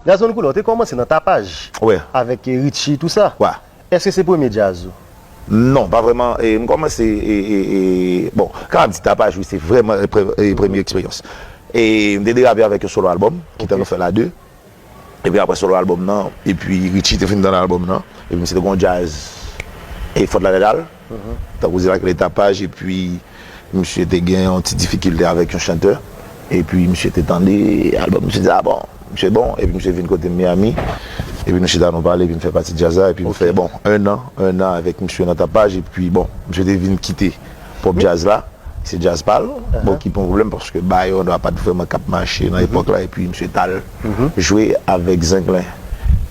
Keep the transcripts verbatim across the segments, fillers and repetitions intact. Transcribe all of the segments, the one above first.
Gazman Couleur, ou te kòmanse nan tapaj Wè, avèk eh, Richie, tou sa. wè. Èske se premye djaz ou? Non, pa vrèman. E, m kòmanse, e, e, e, bon, kan ap di tapaj, wi, se vrèman e, pre- e, premye eksperyans. E m te derape avèk yon solo albòm, ki te nou fè la de. Epi apre solo albòm nan, epi Richie te fin tann albòm nan, epi misye te gon djaz e Fòt Ladèdal, tankou di la ke le tapaj, epi misye te gen yon ti difikilte avèk yon chantè, epi misye te tande albòm, misye di, ah bon, misye bon, epi misye vin kote m Miami, epi nou chita nou pale, epi m fè pati djaz la, epi m fè, bon, un an, un an avèk misye nan tapaj, epi bon, misye te vin kite pòp djaz la, se djaz pa l, bon, ki pa yon pwoblèm, paske Bayon pa t vrèman k ap mache nan epòk la, epi misye t al jwe avèk Zenklen.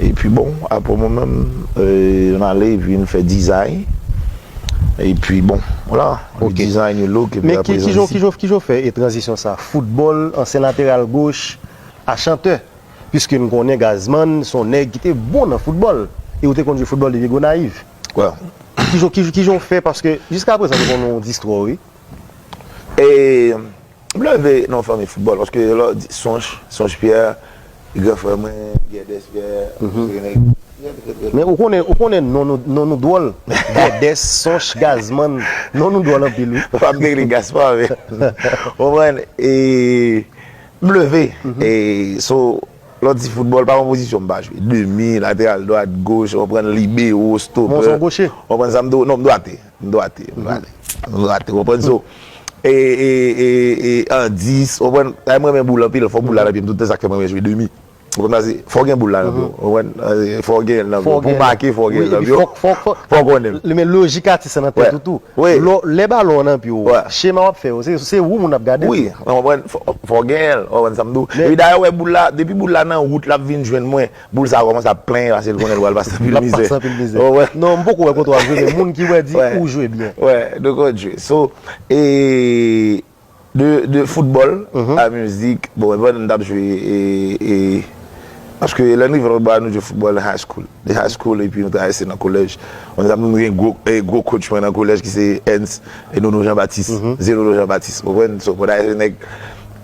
Epi bon, apre mwen menm, euh, m ale, epi m fè dizay, epi bon, voilà, Ok. Design yon look, epi Men ki, aprezan kijan isi. Kijan kijan w fè e tranzisyon sa? Foutbòl, ansyen lateral goch, a chantè? Piske n konnen Gazman se yon nèg ki te bon nan foutbòl. E ou te konn jwe foutbòl depi Gonayiv. Wè. Kijan kijan kijan w fè? Paske jiska prezan nou konnen yon istwa, wi. E m leve nan yon fanmi foutbòl, paske lè w di Sonch, Sonch Pierre, gran frè mwen, Guedes Pierre, se nèg trè, trè, trè Men ou konnen, ou konnen non nou, non nou dwòl. Guedes, Sonch, Gazman, non nou dwòl anpil, wi. Pa m te rele Gaspar, men. Ou konprann? E m leve. E so, lè w di foutbòl, pa yon pozisyon m pa jwe. Demi, lateral dwat, goch, ou konprann, libero, Bon, se stopè. yon goche. Ou konprann sa m di w? Non, m dwate. M dwate. M dwate. M dwate. Ou konprann? So, e, e, e, e, an dis, ou konprann? Ay, mwen renmen boul anpil, fò boul la nan pye m, tout sa k fè mwen renmen jwe demi. Ou konprann sa, se, fò gen boul la nan pye w. Ou konprann? E, fò gen l nan pye w. Pou make, fò gen l nan pye w. Fò, fò, Fò konnen l. Men lojik atis lan nan tèt ou tou. Wi. Lò- Lè balon an nan pye w, Wè. chema w ap fè yo, se, se ou moun ap gade. Wi, w konprann? Fò, fò gen l, w konprann sa m di w. Epi dayè, w wè boul la, depi boul la nan wout, l ap vin jwenn mwen, boul sa a kòmanse ap plenyen, paske l konnen l pral pase anpil L ap mizè. Pase anpil mizè. Wè. Non, m poko wè kote w ap jwe, men moun ki wè di Wè. Ou jwe byen. Wè, nou konn jwe. So, e, de, de foutbòl a mizik, bon, epi nou t ap jwe, e, e, paske lè n rive lòt bò a, nou jwe foutbòl nan high school. De high school, epi nou travèse nan kolèj. Ou konn sa m di w, nou gen gwo, e, gwo coach mwen nan kolèj ki se Ernst, e Nono Jean Baptiste. Se Nono Jean Baptiste. Ou konprann? So, mwen ta se nèg,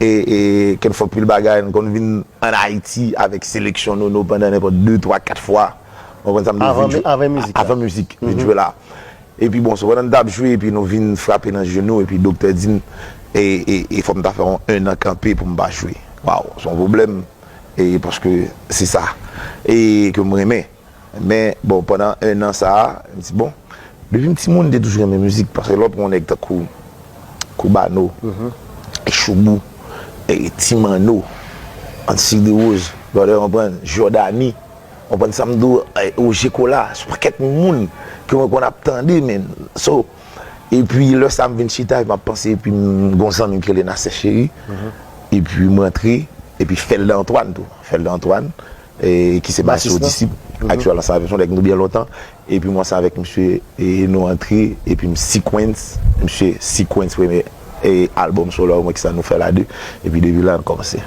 e, e, ke n fè anpil bagay, nou konn vin ann Ayiti avèk seleksyon Nono pandan nenpòt de, twa, kat fwa. Ou konprann sa m di w? Avan Vin jwe- avan mizik la. Avan mizik, vin jwe la. Epi bon, se pandan n t ap jwe, epi nou vin frape nan jenou, epi doktè di n, e, e, e fò m ta fè yon un an kanpe pou m pa jwe. Waw, se yon pwoblèm, e paske se sa, e ke m renmen. Men, bon, pandan un an sa a, m di, bon, depi m timoun, m te toujou renmen mizik, paske lè w pran yon nèg tankou Koubano, e Choubou, e Ti Manno, Anti de Rose, brother, w konprann, Jordany, w konprann sa m di w, e, Roger Colas, se pakèt moun ke mwen konn ap tande, men, so, epi lè sa m vin chita, epi m ap panse, epi m gon zanmi m ki rele Nasser Chéri, epi m rantre, epi Felda Antoine tou, Felda Antoine, e, ki se Masyo Disip, aktyèl ansanm avè m, se yon nèg nou byen lontan. Epi mwen ansanm avèk misye, e, nou antre, epi m sequence, misye sequence premye, e, albòm solo mwen ki sa nou fè la de, epi depi la n kòmanse.